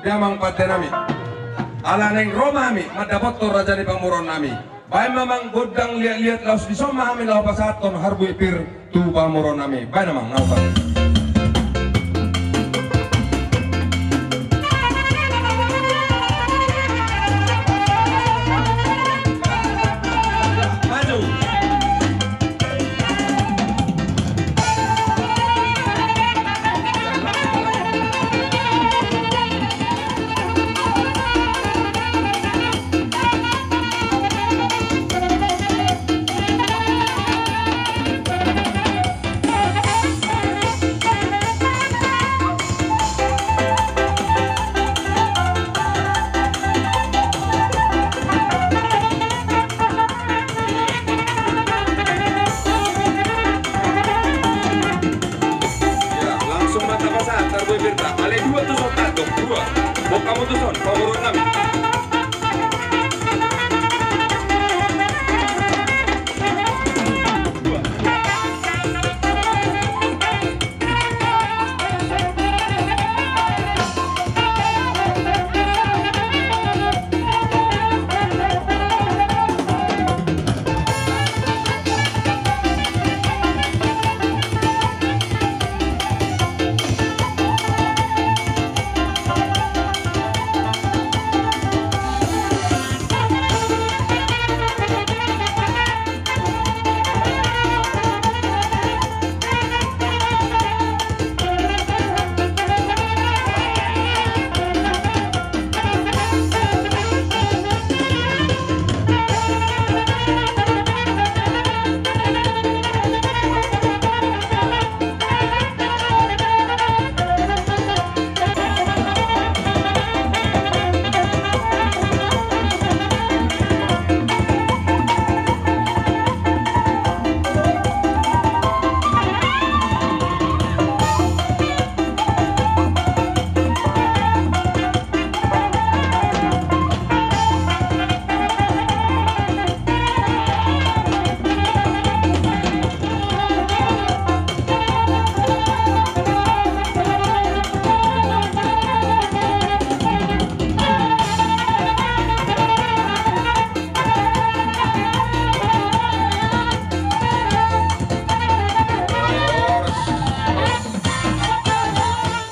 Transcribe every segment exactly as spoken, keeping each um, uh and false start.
Amang pande nami. Ala naeng ro ma hami mandapothon raja ni pamoruon nami. Baen ma amang gondang liat-liat, laos dison ma hami laho pasahathon harbue pir tu pamoruon nami. Baen amang, amang pande. Maju. Ya, langsung ma tapasahat harbue pirta. Alai dua tuson, satu, dua. Boan hamu tuson, pamoruon nami.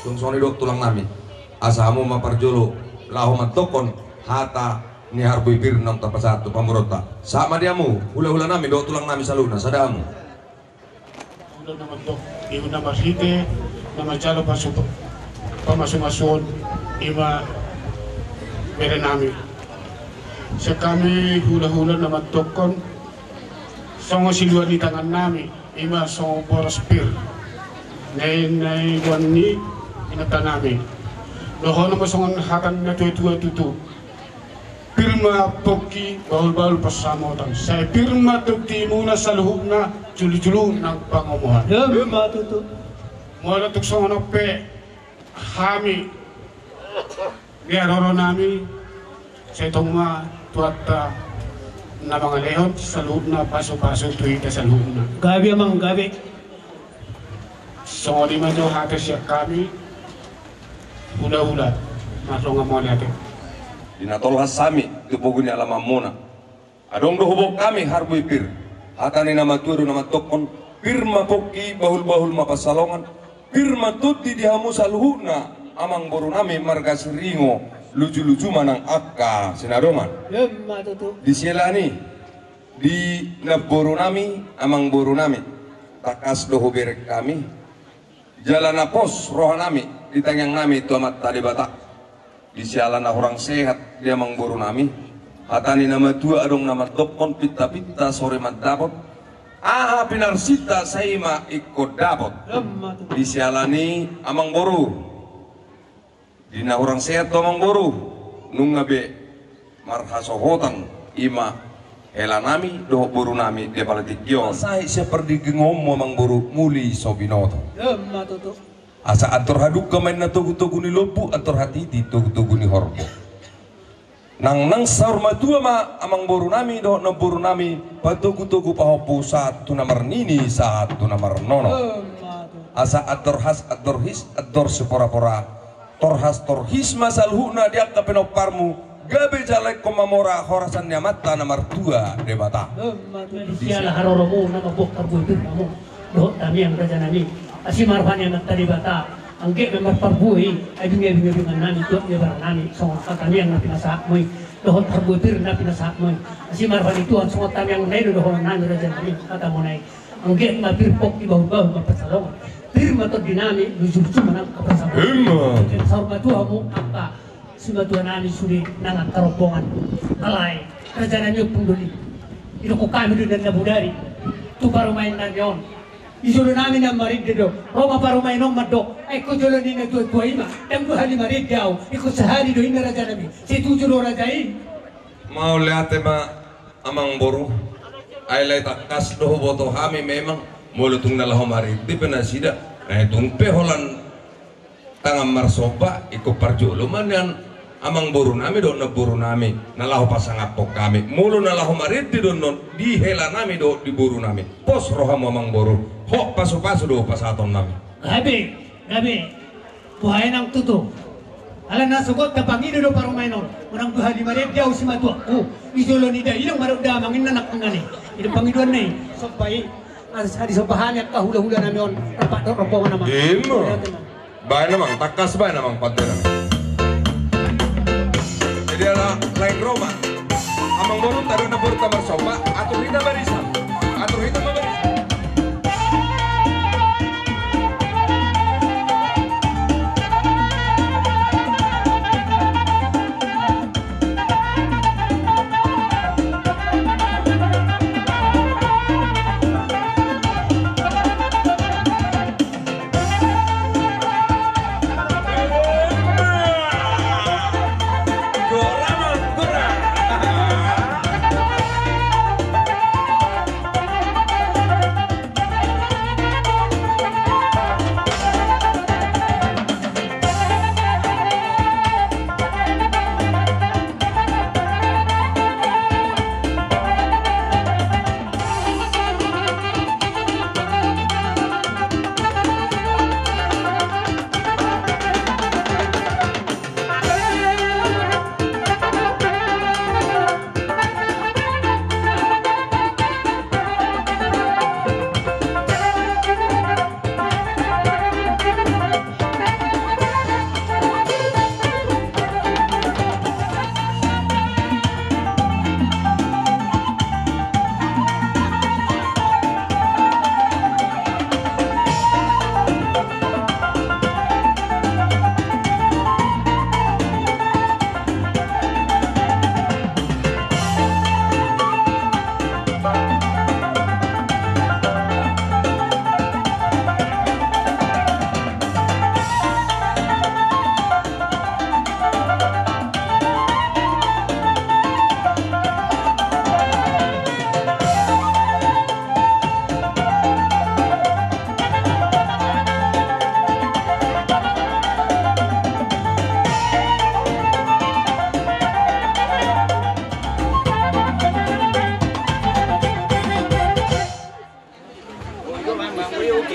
Tung songon i do tulang nami. Asa hamu ma parjolo laho mandokkon hata ni harbue pir naung tapasahat tu pamoruonta. Sahat ma di hamu hulahula nami dohot tulang nami saluhutna, sada hamu. Hulahula na mandok, i ma na marhite na manjalo pasu-, pamasumasuon, i ma bere nami. Sian hami hulahula na mandokkon, songon silua ni tangan nami, i ma songon boras pir na, na boan ni inanta nami. Dohonon ma songon hata ni na tuatua tutu: Pir ma pongki, bahulbahul pansamotan, sai pir ma tondimuna saluhutna, julujulu nang pangomoan. Ima tutu. Molo tung songon on pe hami di haroro nami, sai tong ma Tuhanta na mangalehon saluhutna pasupasu tu hita saluhutna. Gabe amang, gabe. Songon i ma jo hata sian hami hulahula, mardongan mauliate. Di na tolhas hami tu pogu ni alamanmuna, adong do huboan hami harbue pir. Hata ni na matua do na mandokkon: Pir ma pongki, bahulbahul ma pansalongan, pir ma tondi di hamu saluhutna, amangboru nami marga Siringo, lujuluju ma nang angka sinadongan. Ima tutu. Di siala ni i, di namboru nami, amangboru nami, tangkas do hubereng hami jala na pos roha nami di tangiang nami tu Amanta Debata. Di siala na hurang sehat di amangboru nami, hata ni na matua adong na mandokkon: Pintapinta sore mandapot, aha pinarsinta sai ma ingkon dapot. Ima tutu. Di siala ni i, amangboru, di na hurang sehat tu amangboru, nunga be marhasohotan i ma hela nami dohot boru nami di apala tingki on. Sai sian pardengganmu amangboru, muli so binoto. Ima tutu. Asa antor hadungka ma inna togutogu ni lombu, antor hatiti togutogu ni horbo. Nang, nang saur matua ma amangboru nami dohot namboru nami patogutogu pahompu, sahat tu na marnini, sahat tu na marnono. Ima tutu. Asa andor has, andor his, andor siporapora, Torhas torhis ma saluhutna di angka pinomparmu, gabe jala ingkon mamora horasan ni Amanta na martua Debata. Emma tutu. Di siala haroromu na mamboan parbue pirnamu dohot tamiang rajanami. Asi ma roha ni Amanta Debata, anggiat ma marparbue i, ai binge-binge bingan nami, tuat ni bara nami, songon angka tamiang na pinasahatmu i dohot parbue pir na pinasahatmu i. Asi ma roha ni Tuhan, songon tamiang na i do dohonon nami rajanami, hatamuna i. Anggiat ma pir pongki bahul-bahul ma pansalongan. Pir ma tondi nami, luju-luju ma nang angka pansalongan. Emma. Saur matua hamu angka simatua nami sude nang angka rombongan. Alai rajanami Ompung Doli, didok hami do inna na bodari tu parumaen nami on. Di jolo nami na marende do. Ro ma parumaen on mandok, ai ingkon jolo ni na tua-tua i ma. Ndang dua hali marende au, ingkon sahali do inna rajanami. Setuju do raja i? Mauliate ma, Amangboru. Ai alai tangkas do huboto hami memang, molo tung na laho marende pe nasida, na tung pe holan tangan marsomba, ingkon parjolo ma nian Amangboru nami dohot Namboru nami na laho pasangaphon hami. Molo na laho marende do annon di hela nami dohot di boru nami. Pos rohamu Amangboru, hot pasu-pasu do pasahaton nami. Gabe, gabe. Boha i nang tutu. Ala na sogot tapangido do parumaen on. Unang dua hali marende au simatuangku. Di jolo ni dainang madok damang inna nangkon na ni. Didok pangidoan na i. Somba i. Asa disomba hami angka hula-hula nami on. Rap dohot rombongan amang. Ima. Baen amang, tangkas baen amang panderan. Jadi ala lain roma. Amangboru tadok namboru ta marsomba, atur hita barisan. Atur hita ma barisan.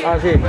Asik.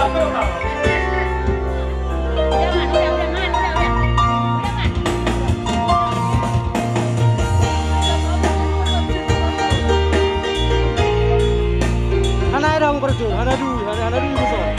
Hana dong berjur, hana dui, hana, hana dui bisa.